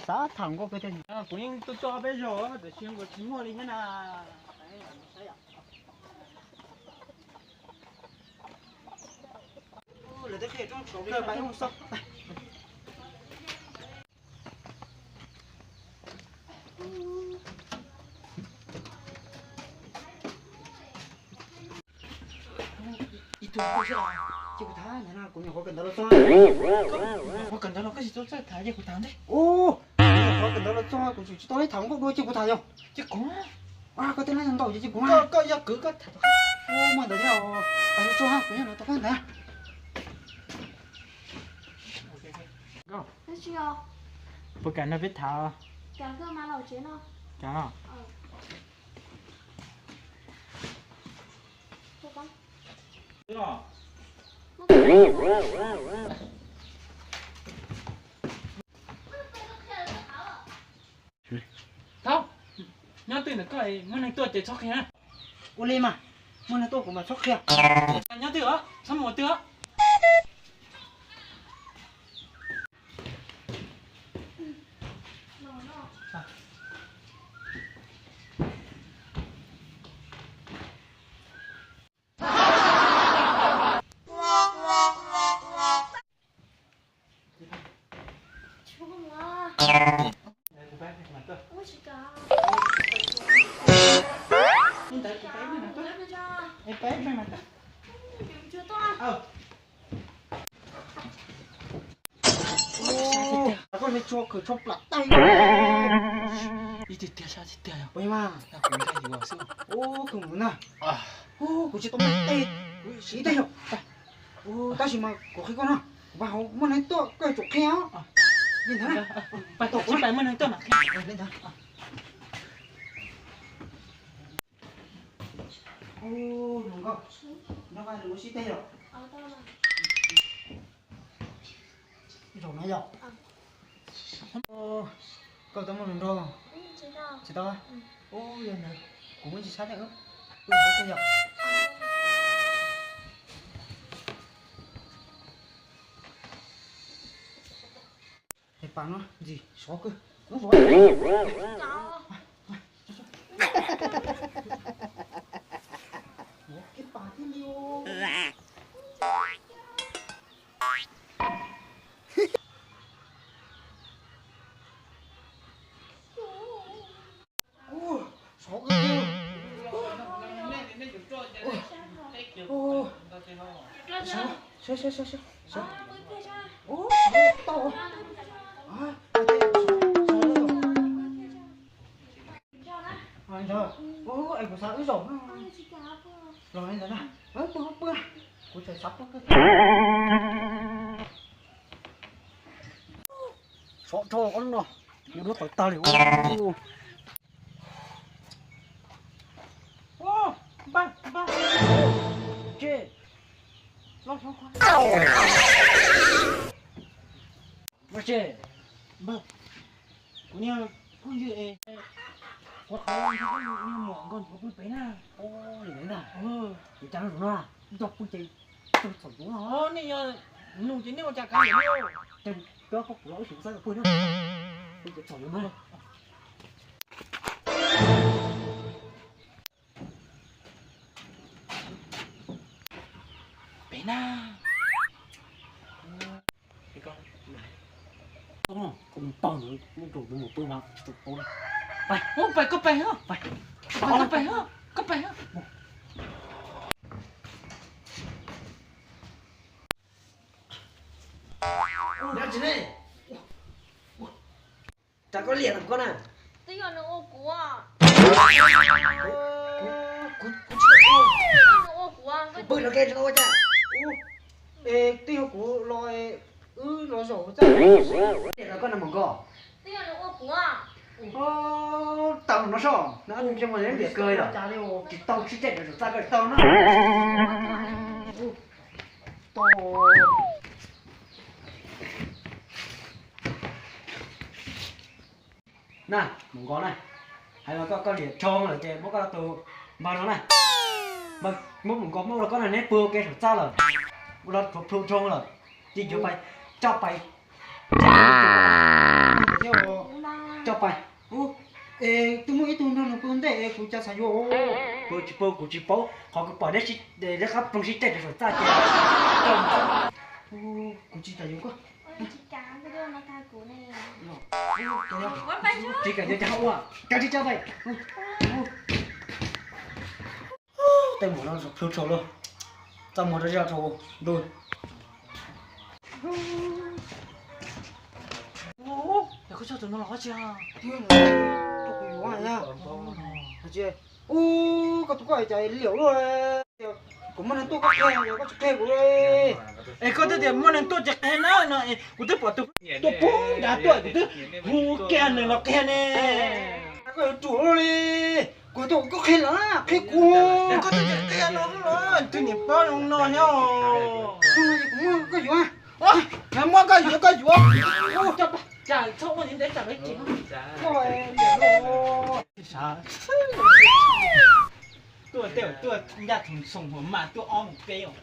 Xav tham nkauj kawg thiab. Kuv yeej tuaj coj peb zaug tiam sis nkaus tsis muaj li thiab na. Ib tug kuj xwb, cia kuv tham ntawd no, kuv nyuam qhuav kawm ntawv los txog. Qhuav kawm ntawv los koj tsis txhob txawj tham, cia kuv tham ntej. Ub, nyuam qhuav kawm ntawv los txog kuv tseem tsis tau ib tham nkauj dua, cia kuv tham yog. Cia kuv. Koj tej lab ntau ces cia kuv. Koj yog kwv koj tham. Ub, muaj ntawd thiab os. Txhob, kuv nyob no tau koj ntawd. Puas kam nrog peb tham? Kam no. Thaub, nyob twg ntawm koj, muaj neeg tuaj ces txhob qhia. Ua li mas, muaj neeg tuaj kuv mam txhob qhia. Nyob twg os, txhob mus ua twg os. Koj me tso kawm tsho plam taig. Ib tiag tiag, sab tiag tiag yog. Ua mas, kuv nkag yuav xwb. Ub, kawg mus na. Ub, kuv tsis tau meej tej, kuv siv tej yog. Ub, tab sis mas kuv qhia koj no, kuv pais hauv muaj neeg tuaj koj yuav tsum qhia os. Li ntawd na. Pais tom kuv pais muaj neeg tuaj mas qhia. Li ntawd. Ub, hluas nkauj, nrog vaj lus ua si tej yog. Zaum no yog. Koj tau muaj hluas nraug? Tsis tau. Ub, yog ntawd kuv muaj tsis sab tej, wb ua tej yog. Es pas no ntxim sov kawg, kub sov. Ua kev pas thiab li os. Ua, sov kawg. Ua, sov, sov, sov, sov, sov. Ua, sov tau. Ua, es kuv xav wb zaum no. Los li ntawd na. Pw pw, kuv tseem xav pw kawg. Sov dhau qhov no, yuav duab tawv tag li. Npawg, npawg, npawg, tse, los xyov qhov, npawg, tse, npawg, kuv niag phooj ywg es, kuv qhov niag muam nkauj ntxuav pw pem na. Li ntawd ntag. Kuv cas no, ib co pw ces txog txhaum yuav no. Nej yog nug ces nej ua cas kav liam no. Ces koj kuv los wb sim xaib pw na. Pw ces txhaum yuav no. Pem na. Tau, mus pw mas tsis tau. Pais, pais, koj pais, pais, koj pais, koj pais. Cas koj liam ntawm koj na? Twb yog nws ua kuv. Kuv tsis tau ua. Twb yog nws ua kuv. Kuv pw rau ke tsis tau ua cas. Es twb yog kuv los, wb los zaum txaj. Liam ntawm koj na Mus Nkauj. Twb yog nws ua kuv. Tau no soj, no ntsej muag liam kawg li. Tsis tau sib caij zaum txaj koj tsis tau no. Na, Mus Nkauj na, hais los koj, koj liam rho lawm ces muab koj tus npawg no na. Muab Mus Nkauj muab ua los koj na, neb pw ua ke saum txaj lawm, ua los plhu plhu rho lawm, ces yuav pais coj pais. Thiab Coj pais. Es twb muaj ib tug nrog nws pw ntej es kuv cas xav yuav. Pw tsis pw kuv tsis paub, qhov kuv pom neb sib, neb qab ploog sib caij rau saum txaj ces. Kuv tsis kam yuav koj. Tsis kam yuav cas ua, cas tsis tso pais. Tej mus no plhu rau lawm, txaj muag rau zaj rau ntuj. Koj coj tus no los qhov tsis? Ub, koj tus koj cas liam luaj. Kuv muaj neeg tuaj koj qhia, koj tsis qhia kuv li. Es koj twb tias muaj neeg tuaj ces qhia na no es kuv twb pom tus tuaj puag nrad tuaj kuv twb hu kiag nws los qhia ne. Koj yuav ruam luaj li. Kuv tuaj koj qhia los qhia kuv. Koj twb tias qhia no los twb niam paub zoo no nyob. Kuv muab koj yuav. Muab koj yuav koj yuav. Txhob ua li ntawd, tuaj tej tuaj ncaj thoo xoo huam mas tuaj ob mus peb os.